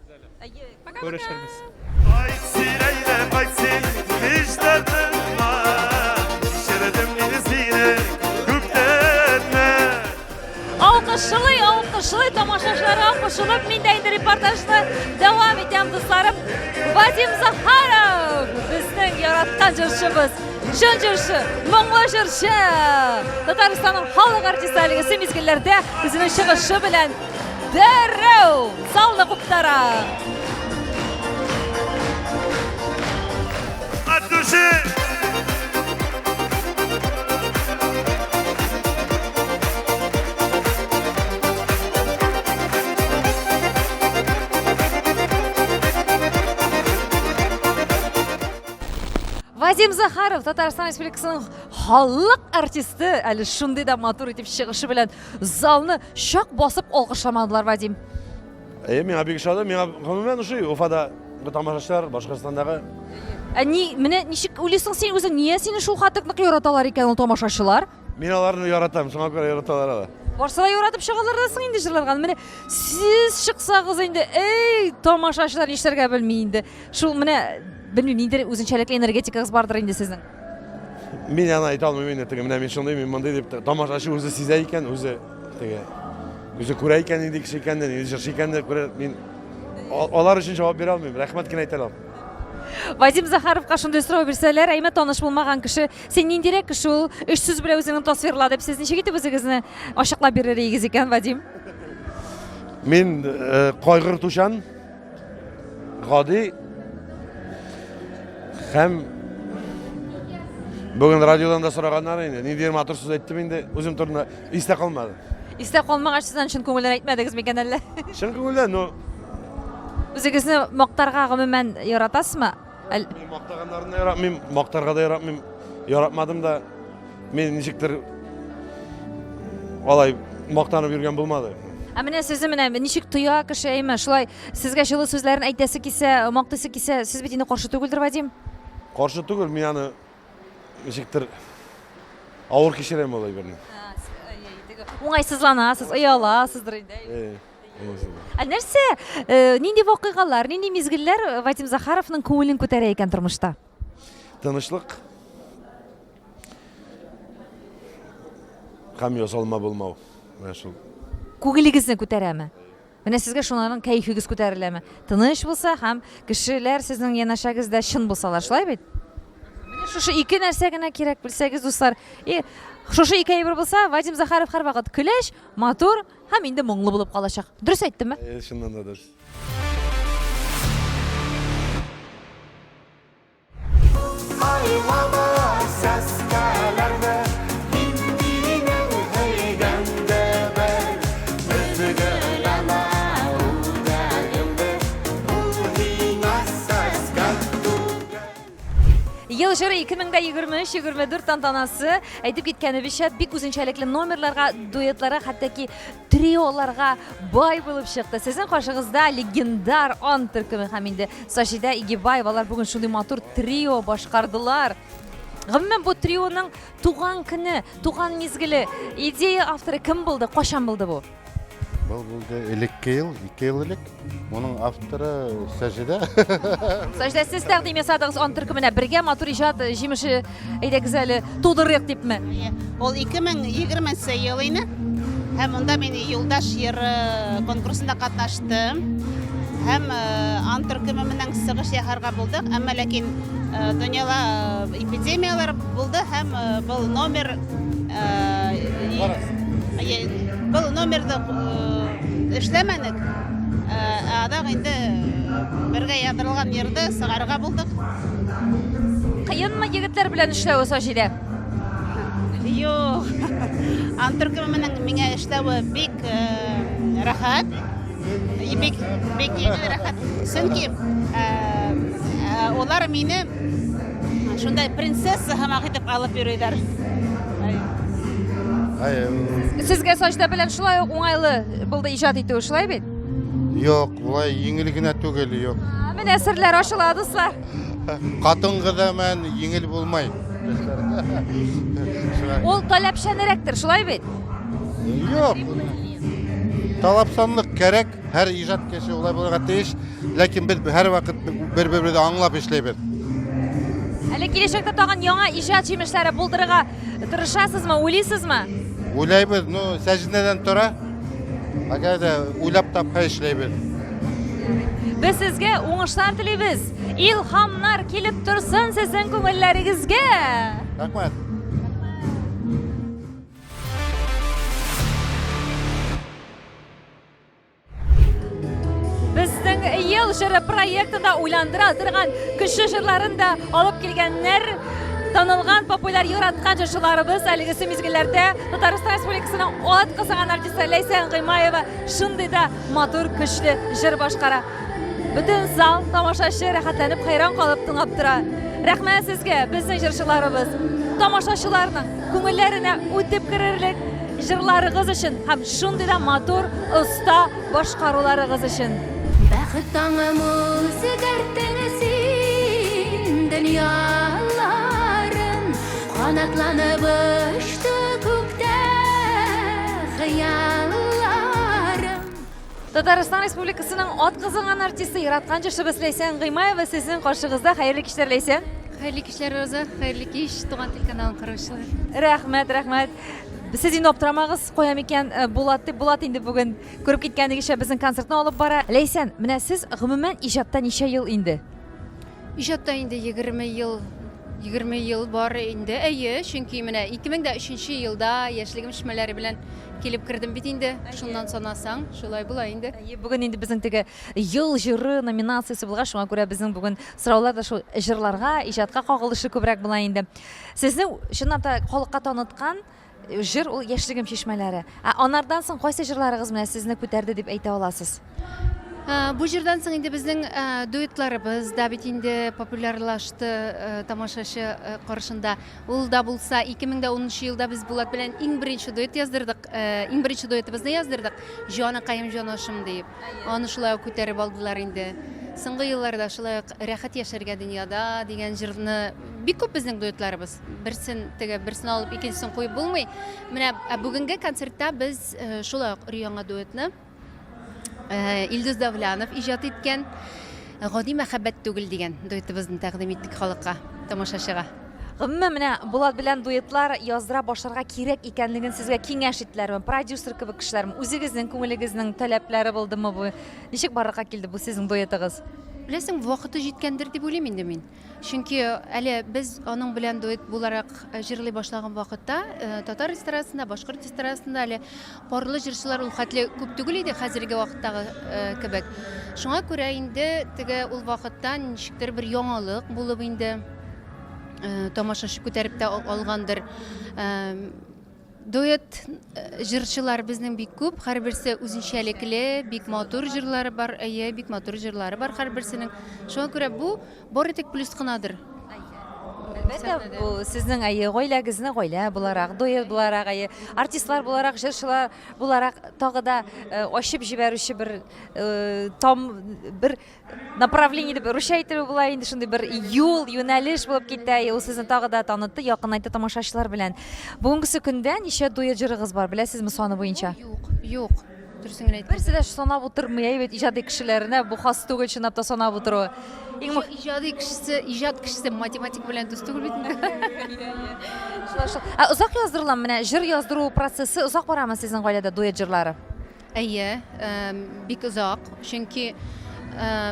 Күрешербез. Кайт син, әйдә, кайт син, һич тә тынма. Кичердем мин сине күптәннән. Алкышлый, алкышлый, тамашачыларга кушылып, мин дә инде репортажны дәвам итәм, дусларым. Вадим Захаров, безнең яраткан җырчыбыз, чын җырчы, моңлы җырчы. Татарстанның халык артисты әлеге мизгелләрдә үзенең чыгышы белән дәррәү залны куптара. От души! Вадим Захаров, Татарстан Республикасының халык артисты, әле шундый да матур итеп чыгышы белән залны чак басып алкышламадылар, Вадим. Әйе, миңа бик ошады. Миңа гомумән ошый Уфада тамашачылар, Башкортстандагы. Ә ни, менә ничек уйлыйсың син үзең, нигә сине шул хәтле нык яраталар икән ул тамашачылар? Мин аларны яратам, шуңа күрә яраталар алар. Барса да яратып чыгалар да соң инде җырларга. Менә сез чыксагыз инде, эй, тамашачылар нишләргә белми инде. Шул менә, белмим, ниндидер үзенчәлекле энергетикагыз бардыр инде сезнең. Мин аны әйтә алмыйм инде, теге менә мин шундый, мин мондый дип, тамашачы үзе сизә икән, үзе теге үзе күрә икән нинди кеше икәнне, нинди җырчы икәнне күрә. Мин алар өчен җавап бирә алмыйм, рәхмәт кенә әйтә алам. Вадим Захаровка шундый сорау бирсәләр, әйме таныш булмаган кеше, син ниндирәк кеше ул, өч сүз белән үзеңне тасвирла дип, сез ничек итеп үзегезне ачыклап бирер идегез икән, Вадим? Мин э, кайгыртучан, гади һәм бүген радиодан да сораганнар инде, ниндидер матур сүз әйттем инде, үзем турында истә калмады. Истә калмагач, сез аны чын күңелдән әйтмәдегез микән әллә? Чын күңелдән, ну. Үзегезне мактарга гомумән яратасызмы? Мин мактаганнарны да яратмыйм, мактарга да яратмыйм. Яратмадым да. Мин ничектер алай мактанып йөргән булмады. Ә менә сезне менә ничек тоя кеше, әйме, шулай сезгә җылы сүзләрен әйтәсе килсә, мактыйсы килсә, сез бит инде каршы түгелдер, Вадим? Каршы түгел, мин аны ничектер авыр кичерәм ул әйберне. Уңайсызланасыз, ояласыздыр инде. Ә нәрсә, э, нинди вакыйгалар, нинди мизгелләр Вадим Захаровның күңелен күтәрә икән тормышта? Тынычлык һәм ясалма булмау. Менә шул. Күңелегезне күтәрәме? Менә сезгә шуларның кәефегез күтәреләме? Тыныч булса һәм кешеләр сезнең янәшәгездә чын булсалар, шулай бит? Менә шушы ике нәрсә генә кирәк, белсәгез, дуслар. И, шушы ике әйбер булса, Вадим Захаров һәрвакыт көләч, матур һәм инде моңлы булып калачак. Дөрес әйттемме? Әйе, чыннан да дөрес. Сайлама сәскәләрне, мин динең һөйгәндә бер. Өзгәләмә үзәгемне, ул һиңа сәскә түгел. Ел җыры 2023-24 тантанасы әйтеп киткәнебезчә бик үзенчәлекле номерларга, дуэтларга, хәтта ки триоларга бай булып чыкты. Сезнең каршыгызда легендар Ан төркеме һәм инде Саҗидә Игебаева. Алар бүген шундый матур трио башкардылар. Гомумән, бу трионың туган көне, туган мизгеле, идея авторы кем булды, кайчан булды бу? Был булды элекке ел, ике ел элек. Моның авторы Саҗидә. Саҗидә, сез тәкъдим ясадыгыз Ан төркеменә бергә матур иҗат җимеше Әйдәгез әле, тудырыйк дипме? Ул 2020 ел ине. Һәм монда мин Юлдаш йыры конкурсында катнаштым. Һәм ан төркеме белән чыгыш ясарга булдык. Әмма ләкин дөньяда эпидемияләр булды һәм был номер был номерды эшләмәдек. Ә адаг инде бергә яздырылган йырды чыгарырга булдык. Кыенмы егетләр белән эшләве, Саҗидә? Юк. Ан төркеме белән миңа эшләве бик рәхәт. Бик бик җиңел рәхәт. Чөнки алар мине шундай принцесса һымак итеп алып йөриләр. Әйе. Сезгә Саҗидә белән шулай ук уңайлы булды иҗат итү, шулай бит? Юк, улай җиңел генә түгел, юк. Менә серләр ачыла, дуслар. Хатын-кызга белән җиңел булмай. Ул таләпчәнрәктер, шулай бит? Юк. Талапчанлык кирәк, һәр иҗат кеше улай булырга тиеш, ләкин без һәрвакыт бер-беребезне аңлап эшлибез. Әле киләчәктә тагын яңа иҗат җимешләре булдырырга тырышасызмы, уйлыйсызмы? Уйлайбыз, ну, Сәҗидәдән тора. Әгәр дә уйлап тапса эшләйбез. Без сезгә уңышлар телибез. Илһамнар килеп торсын сезнең күңелләрегезгә. Рәхмәт. Безнең ел җыры проектында уйландыра торган көчле җырларын да алып килгәннәр. Танылган, популяр, яраткан җырчыларыбыз әлегесе мизгелләрдә Татарстан Республикасының ат казанган артисты Ләйсән Гыймаева шундый да матур, көчле җыр башкара. Бөтен зал тамашачы рәхәтләнеп хәйран калып тыңлап тора. Рәхмәт сезгә, безнең җырчыларыбыз. Тамашачыларның күңелләренә үтеп керерлек җырларыгыз өчен һәм шундый да матур, оста башкаруларыгыз өчен. Бәхет таңым үзгәрттең син дөньяларын, Канатланып очты күктә хыялларым. Татарстан Республикасының атказанган артисты, яраткан җырчыбыз Ләйсән Гыймаева сезнең каршыгызда. Хәерле кичләр, Ләйсән. Хәерле кичләр, Роза. Хәерле кич, Туган тел каналын караучылар. Рәхмәт, рәхмәт. Сез инде аптырамагыз, кая микән э, Булат дип. Булат инде бүген күреп киткәнегезчә безнең концертны алып бара. Ләйсән, менә сез гомумән иҗатта ничә ел инде? Иҗатта инде 20 ел, 20 ел бар инде. Әйе, чөнки менә 2003 елда яшьлегем чишмәләре белән килеп кердем бит инде. Шуннан санасаң, шулай була инде. Әйе, бүген инде безнең теге Ел җыры номинациясе булгач, шуңа күрә безнең бүген сораулар да шул җырларга, иҗатка кагылышы күбрәк була инде. Сезне чынлап та халыкка таныткан Җыр ул Яшьлегем чишмәләре. Ә анардан соң кайсы җырларыгыз менә сезне күтәрде дип әйтә аласыз? Бу җырдан соң инде безнең дуэтларыбыз да бит инде популярлашты тамашачы каршында. Ул да булса 2010 елда без Булат белән иң беренче дуэт яздырдык, иң беренче дуэтыбызны яздырдык, Җаныкаем, җанашым диеп. Аны шулай ук күтәреп алдылар инде. Соңгы елларда шулай ук Рәхәт яшәргә дөньяда дигән җырны бик күп безнең дуэтларыбыз. Берсен теге берсен алып икенчесен куеп булмый. Менә ә бүгенге концертта без э, шулай ук өр-яңа дуэтны э, Илдус Давлянов иҗат иткән Гади мәхәббәт түгел дигән дуэтыбызны тәкъдим иттек халыкка, тамашачыга. Гомумән, менә Булат белән дуэтлар яздыра башларга кирәк икәнлеген сезгә киңәш иттеләрме? Продюсер кебек кешеләрме? Үзегезнең күңелегезнең таләпләре булдымы бу? Ничек барлыкка килде бу сезнең дуэтыгыз? Беләсең, вакыты җиткәндер дип уйлыйм инде мин. Чөнки әле без аның белән дуэт буларак э, җырлый башлаган вакытта э, татар эстрадасында, башкорт эстрадасында әле парлы җырчылар ул хәтле күп түгел иде хәзерге вакыттагы э, кебек. Шуңа күрә инде теге ул вакытта ничектер бер яңалык булып инде тамашачы күтәреп тә алгандыр. Дуэт җырчылар безнең бик күп, һәрберсе үзенчәлекле, бик матур җырлары бар, әйе, бик матур җырлары бар һәрберсенең. Шуңа күрә бу бары тик плюс кынадыр. Әлбәттә, бу сезнең әйе, гаиләгезне гаилә буларак, дуэт буларак, әйе, артистлар буларак, җырчылар буларак тагы да ачып җибәрүче бер там бер направление дип русча әйтеп була инде, шундый бер юл, юнәлеш булып китте. Ул сезне тагы да танытты, якынайтты тамашачылар белән. Бүгенгесе көндә ничә дуэт җырыгыз бар, беләсезме саны буенча? Юк, юк. Дөресен генә әйткәндә. Берсе дә санап утырмый, әйбәт иҗади кешеләренә бу хас түгел чынлап та санап утыру. Иң иҗади кешесе, иҗат кешесе математика белән дус түгел бит инде. Шулай шул. Ә озак яздырыламы менә җыр яздыру процессы озак барамы сезнең гаиләдә дуэт җырлары? Әйе, бик озак, чөнки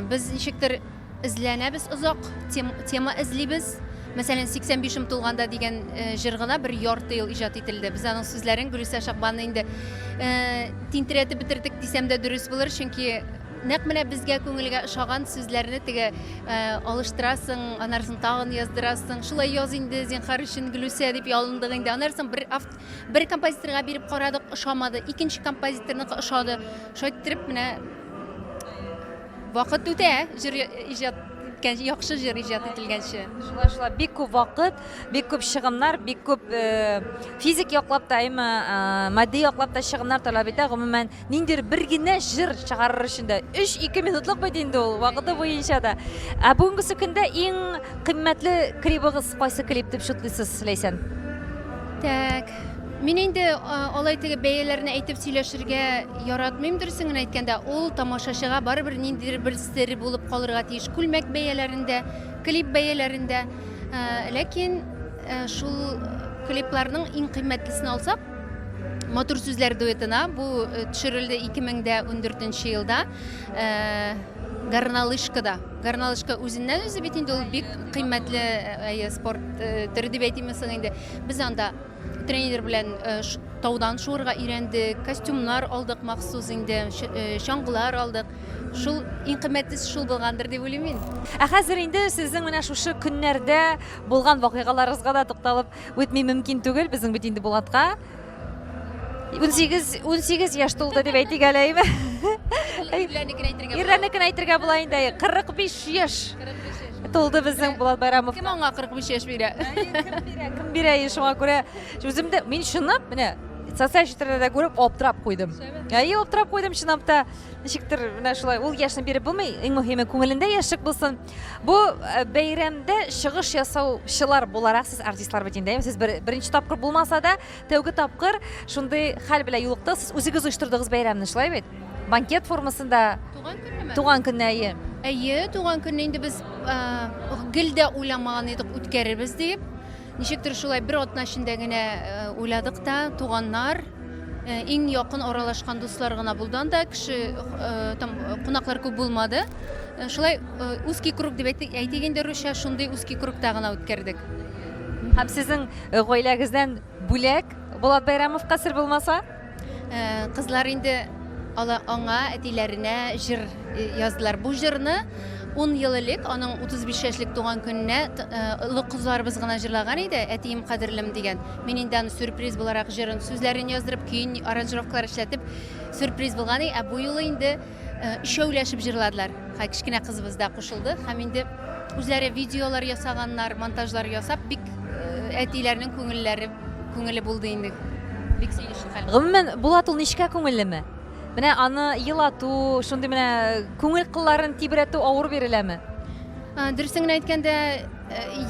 без ничектер эзләнәбез озак, тема эзлибез. Мәсәлән, 85 тулганда дигән җыр гына бер ярты ел иҗат ителде. Без аның сүзләрен Гөлүсә Шахбанны инде тинтерәтеп бетердек дисәм дә дөрес булыр, чөнки нәкъ менә безгә күңелгә ошаган сүзләрне теге алыштырасың, анарсын тагын яздырасың. Шулай яз инде, зинхар өчен Гөлүсә дип ялындык инде. Анарсын бер Бер композиторга биреп карадык, ошамады. Икенче композиторныкы ошады. Шулай иттереп менә вакыт үтә, җыр иҗат. иткән, яхшы җыр иҗат ителгәнче. Шулай, шулай, бик күп вакыт, бик күп чыгымнар, бик күп э, физик яклап та, әмма э, матди яклап та чыгымнар таләп итә. Гомумән, ниндидер бер генә җыр чыгарыр өчен дә 3-2 минутлык бит инде ул, вакыты буенча да. Ә бүгенгесе көндә иң кыйммәтле клибыгыз кайсы клип дип шутлыйсыз, Ләйсән? Так, мин инде алай теге бәяләрне әйтеп сөйләшергә яратмыйм, дөресен генә әйткәндә, ул тамашачыга барыбер ниндидер бер сер булып калырга тиеш. Күлмәк бәяләрендә, клип бәяләрендә. Ләкин шул клипларның иң кыйммәтлесен алсак, Матур сүзләр дуэтына, бу төшерелде 2014 елда. Горнолыжкада. Горнолыжка үзеннән үзе бит инде ул бик кыйммәтле әйе, спорт төре дип әйтимме соң инде. Без анда тренер белән таудан шуырга өйрәндек, костюмнар алдык махсус инде, чаңгылар алдык. Шул иң кыйммәтлесе шул булгандыр дип уйлыйм мин. Ә хәзер инде сезнең менә шушы көннәрдә булган вакыйгаларыгызга да тукталып үтми мөмкин түгел. Безнең бит инде Булатка 18 18 яшь тулды дип әйтик әле, әйме? Ирләрнекен әйтергә була. Ирләрнекен әйтергә була инде. 45 яшь тулды безнең Булат Байрамов. Кем аңа 45 яшь бирә? Кем бирә? Кем бирә? Шуңа күрә үзем дә мин чынлап менә социаль челтәрләрдә күреп аптырап куйдым. Әйе, аптырап куйдым чынлап та. Ничектер менә шулай ул яшьне биреп булмый. Иң мөһиме күңелендә яшьлек булсын. Бу э, бәйрәмдә чыгыш ясаучылар буларак сез артистлар бит инде, сез бер, беренче тапкыр булмаса да, тәүге тапкыр шундый хәл белән юлыктыгыз. Сез үзегез оештырдыгыз бәйрәмне, шулай бит? Банкет формасында. Туган көннеме? Туган көнне, әйе. Әйе, туган көнне инде без э, гел дә уйламаган идек үткәрербез дип. Ничектер шулай бер атна эчендә генә э, уйладык та, туганнар, э, иң якын аралашкан дуслар гына булды анда, кеше э, там кунаклар күп булмады. Шулай узкий круг дип әйтик инде русча, шундый узкий кругта гына үткәрдек. Һәм сезнең гаиләгездән бүләк Булат Бәйрәмовка сер булмаса? Кызлар инде ала аңа әтиләренә җыр яздылар. Бу җырны 10 ел элек аның 35 яшьлек туган көненә олы кызларыбыз гына җырлаган иде, Әтием кадерлем дигән. Мин инде аны сюрприз буларак җырын, сүзләрен яздырып, көен, аранжировкалар эшләтеп, сюрприз булган иде. Ә бу юлы инде өчәүләшеп җырладылар. Һәм кечкенә кызыбыз да кушылды һәм инде үзләре видеолар ясаганнар, монтажлар ясап, бик әтиләрнең күңелләре күңеле булды инде. Бик сөенечле хәл. Гомумән, Булат ул нечкә күңеллеме? Менә аны елату, шундый менә күңел кылларын тибрәтү авыр биреләме? Дөресен генә әйткәндә,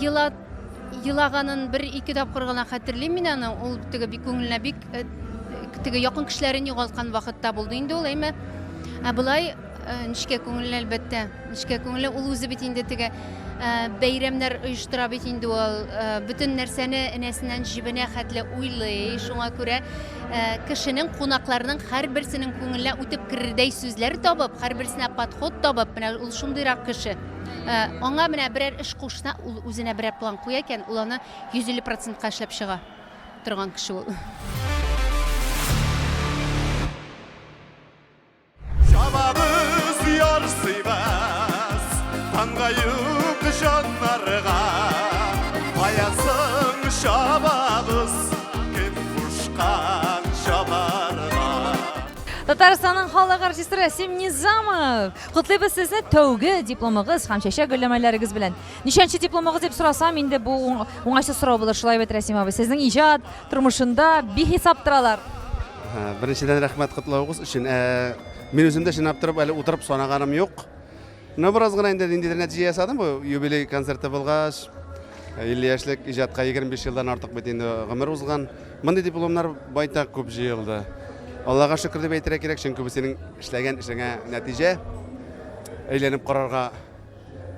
елат елаганын бер-ике тапкыр гына хәтерлим мин аны. Ул теге бик күңеленә бик теге якын кешеләрен югалткан вакытта булды инде ул, әйме. Ә болай нечкә күңелле, әлбәттә. Нечкә күңелле. Ул үзе бит инде теге бәйрәмнәр оештыра бит инде ул. Бөтен нәрсәне энәсеннән җебенә хәтле уйлый. Шуңа күрә кешенең, кунакларның һәрберсенең күңеленә үтеп керердәй сүзләр табып, һәрберсенә подход табып, менә ул шундыйрак кеше. Аңа менә берәр эш кушса, ул үзенә берәр план куя икән, ул аны 150 процентка эшләп чыга торган кеше ул. Чабабыз, ярсыйбыз, Танга юк җаннарга. Кая соң чабабыз, Кем кушкан чабарга? Татарстанның халык артисты Рәсим Низамов. Котлыйбыз сезне тәүге дипломыгыз һәм чәчәк гөлләмәләрегез белән. Ничәнче дипломыгыз дип сорасам, инде бу уңайсыз сорау булыр, шулай бит, Рәсим абый. Сезнең иҗат тормышында бихисап торалар. Беренчедән рәхмәт котлавыгыз өчен. Ә, мин үзем дә чынлап торып әле утырып санаганым юк. Но бераз гына инде ниндидер нәтиҗә ясадым бу юбилей концерты булгач. 50 яшьлек иҗатка 25 елдан артык бит инде гомер узган. Мондый дипломнар байтак күп җыелды. Аллага шөкер дип әйтергә кирәк, чөнки бу синең эшләгән эшеңә нәтиҗә. Әйләнеп карарга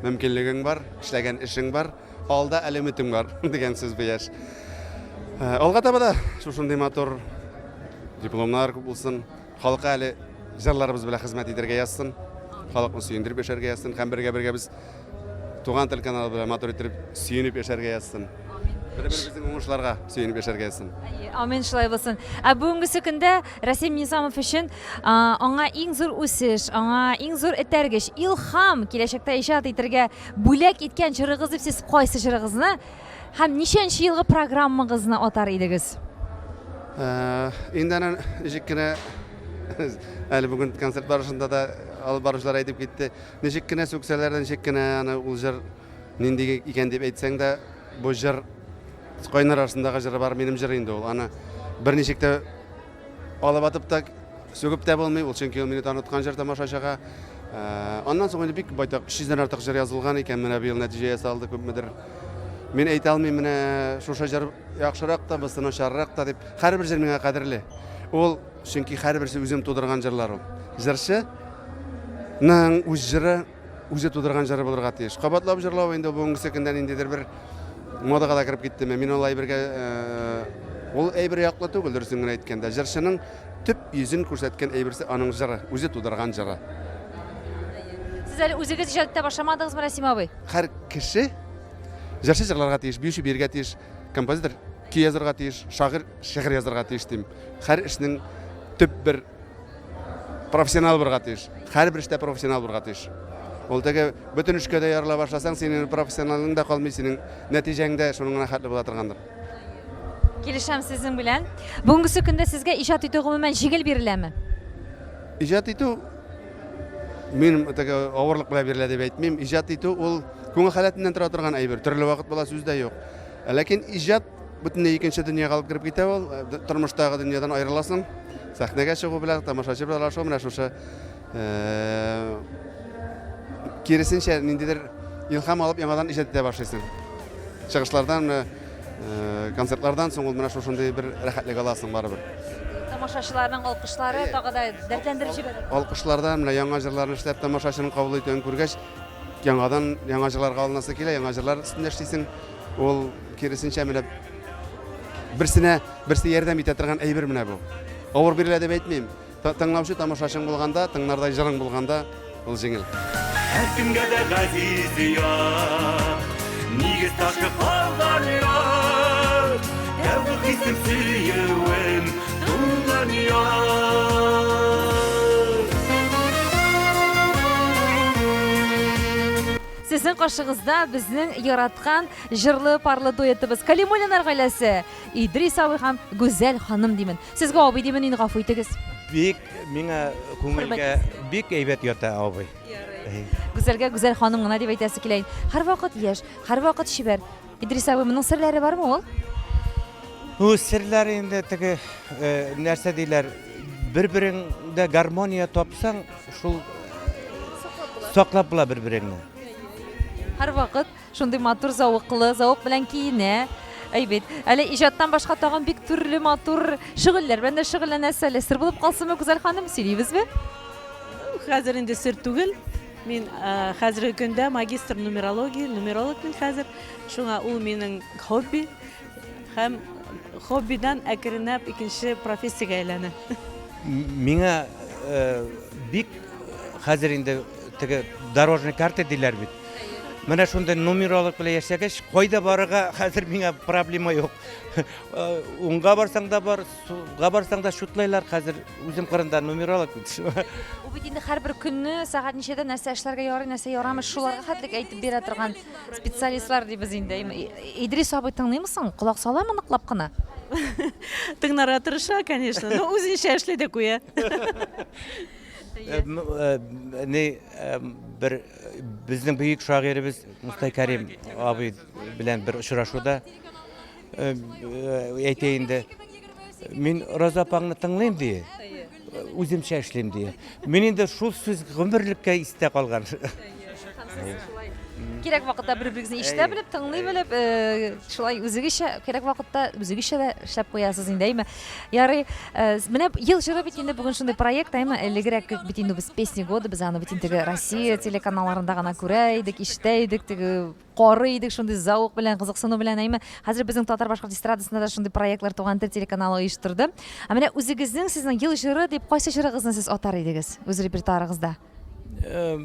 мөмкинлегең бар, эшләгән эшең бар, алда әле өметең бар дигән сүз бу яшь. Э, алга таба да шушындый матур дипломнар күп булсын. Халыкка әле җырларыбыз белән хезмәт итәргә язсын. Халыкны сөендереп яшәргә язсын һәм бергә-бергә без Туган тел каналы белән матур иттереп сөенеп яшәргә язсын. Бер-беребезнең уңышларга сөенеп яшәргә язсын. Амин, шулай булсын. Ә бүгенгесе көндә Рәсим Низамов өчен аңа иң зур үсеш, аңа иң зур этәргеч, илһам, киләчәктә иҗат итәргә бүләк иткән җырыгыз дип сез кайсы җырыгызны һәм ничәнче елгы программагызны атар идегез? Инде аны ничек кенә әле бүген концерт барышында да. алып баручылар әйтеп китте. Ничек кенә сүксәләр дә, ничек кенә аны ул җыр нинди икән дип әйтсәң дә, бу җыр кайнар арасындагы җыры бар, минем җыр инде ул. Аны берничек тә алып атып та, сүгеп тә булмый, ул чөнки ул мине таныткан җыр тамашачыга. Э, аннан соң инде бик байтак 300 дән артык җыр язылган икән, менә быел нәтиҗә ясалды күпмедер. Мин әйтә алмыйм, менә шушы җыр яхшырак та, бусы начаррак та дип. Һәрбер җыр миңа кадерле. Ул чөнки һәрберсе үзем тудырган җырлар ул. Җырчы ның үз җыры үзе тудырган җыры булырга тиеш. Кабатлап җырлау инде бүгенгесе көндә ниндидер бер модага да кереп киттеме? Мин ул әйбергә э, ул әйбер яклы түгел, дөресен генә әйткәндә. Җырчының төп йөзен күрсәткән әйберсе аның җыры, үзе тудырган җыры. Сез әле үзегез иҗат итә башламадыгызмы, Рәсим абый? Һәр кеше җырчы җырларга тиеш, биюче биергә тиеш, композитор көй язарга тиеш, шагыйрь шигырь язарга тиеш дим. Һәр эшнең төп бер профессионал булырга тиеш. Һәрбер эштә профессионал булырга тиеш. Ул теге бөтен эшкә дә ярыла башласаң, синең профессионалың да калмый, синең нәтиҗәң дә шуның гына хәтле була торгандыр. Килешәм сезнең белән. Бүгенгесе көндә сезгә иҗат итү гомумән җиңел биреләме? Иҗат итү мин теге авырлык белән бирелә дип әйтмим. Иҗат итү ул күңел халәтеннән тора торган әйбер. Төрле вакыт була, сүз дә юк. Ләкин иҗат бөтенләй икенче дөньяга алып кереп китә ул. Тормыштагы дөньядан аерыласың. Сәхнәгә чыгу белән, тамашачы белән аралашу менә шушы киресенчә ниндидер илһам алып яңадан иҗат итә башлыйсың. Чыгышлардан менә концертлардан соң ул менә шушындый бер рәхәтлек аласың барыбер. Тамашачыларның алкышлары тагы да дәртләндереп җибәрә. Алкышлардан менә яңа җырларны эшләп тамашачының кабул итүен күргәч, яңадан яңа җырларга алынасы килә, яңа җырлар өстендә эшлисең. Ул киресенчә менә берсенә берсе ярдәм итә торган әйбер менә бу. Авыр бирелә дип әйтмим. Тыңлаучы тамашачың булганда, тыңлардай җырың булганда, ул җиңел. Һәркемгә дә газиз як, нигез ташы калган як, тәүге хисем сөюем туган як. Сезнең каршыгызда безнең яраткан җырлы парлы дуэтыбыз Калимуллиннар гаиләсе Идрис абый һәм Гүзәл ханым димен. Сезгә абый димен инде гафу итегез. Бик миңа күңелгә бик әйбәт ята абый. Гүзәлгә Гүзәл ханым гына дип әйтәсе килә. Һәрвакыт яшь, һәрвакыт чибәр. Идрис абый, моның серләре бармы ул? Бу серләре инде теге э, нәрсә диләр, бер-береңдә гармония тапсаң, шул саклап була бер-береңне. Һәрвакыт Шундый матур зәвыклы, зәвык белән киенә. Әйбәт. Әле иҗаттан башка тагын бик төрле матур шөгыльләр белән дә шөгыльләнәсез әле. Сер булып калсынмы, Гүзәл ханым, сөйлибезме? Хәзер инде сер түгел. Мин э, хәзерге көндә магистр нумерология, нумеролог мин хәзер. Шуңа ул минем хобби. Һәм хоббидан әкренләп икенче профессиягә әйләнә. Миңа э, бик хәзер инде теге дорожный карта диләр бит. Менә шундый нумеролог белән яшәгәч, кайда барырга хәзер миңа проблема юк. Э, уңга барсаң да бар, сулга барсаң да шутлайлар. Хәзер үзем кырында нумеролог бит. Ул бит инде һәрбер көнне сәгать ничәдә нәрсә эшләргә ярый, нәрсә ярамый, шуларга хәтлек әйтеп бирә торган специалистлар дибез инде. Идрис абый тыңлыймы соң? Колак саламы ныклап кына? Тыңларга тырыша, конечно, но үзенчә эшли дә куя. Э, э, не бер Безнең бөек шагыйребез Мостай Кәрим абый белән бер очрашуда э, э, әйтә инде, мин Роза апаңны тыңлыйм ди, үземчә эшлим ди. Мин инде шул сүз гомерлеккә истә калган. Кирәк вакытта бер-берегезне ишетә белеп, тыңлый белеп, э, шулай үзегезчә, кирәк вакытта үзегезчә дә эшләп куясыз инде, әйме? Ярый, э, менә ел җыры бит инде бүген шундый проект, әйме, элегрәк бит инде без Песни года, без аны бит инде теге Россия телеканалларында гына күрә идек, ишетә идек, теге карый идек шундый зәвык белән, кызыксыну белән, әйме. Хәзер безнең татар-башкорт эстрадасында да шундый проектлар Туган тел телеканалы оештырды. Ә менә үзегезнең сезнең ел җыры дип кайсы җырыгызны сез атар идегез үз репертуарыгызда? Э,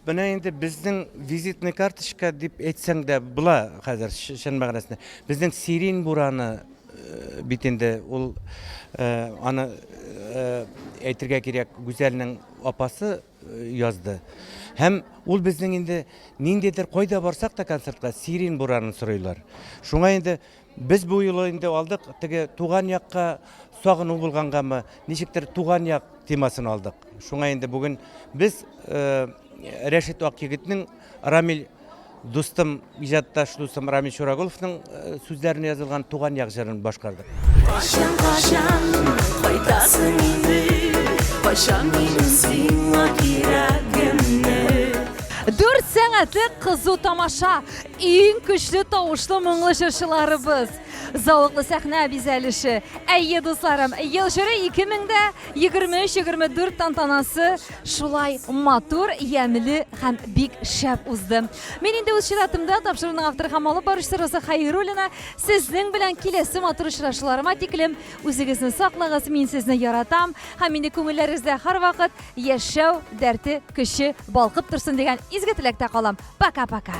менә инде безнең визитный карточка дип әйтсәң дә була хәзер чын мәгънәсендә. Безнең Сирень бураны Э, бит инде ул э, аны э, әйтергә кирәк, Гүзәлнең апасы язды. Һәм ул безнең инде ниндидер кайда барсак та концертка Сирин буранын сорыйлар. Шуңа инде без бу юлы инде алдык, теге туган якка сагыну булгангамы, ничектер туган як. темасын алдык. Шуңа инде бүген без Рәшит Акъегетнең Рамил дустым, иҗатташ дустым Рамил Чурагуловның сүзләренә язылган Туган як җырын башкардык. Кайчан, кайчан кайтасың инде, кайчан минем сиңа кирәгемне? Дүрт сәгатьлек кызу тамаша, иң көчле тавышлы моңлы җырчыларыбыз. Зәвыклы сәхнә бизәлеше. Әйе, дусларым, ел җыры 2023-24 тантанасы шулай матур, ямьле һәм бик шәп узды. Мин инде үз чиратымда тапшыруның авторы һәм алып баручысы Роза Хәйруллина сезнең белән киләсе матур очрашуларыма тиклем үзегезне саклагыз, мин сезне яратам һәм инде күңелләрегездә һәрвакыт яшәү дәрте, көче балкып торсын дигән изге теләктә калам. Пока-пока.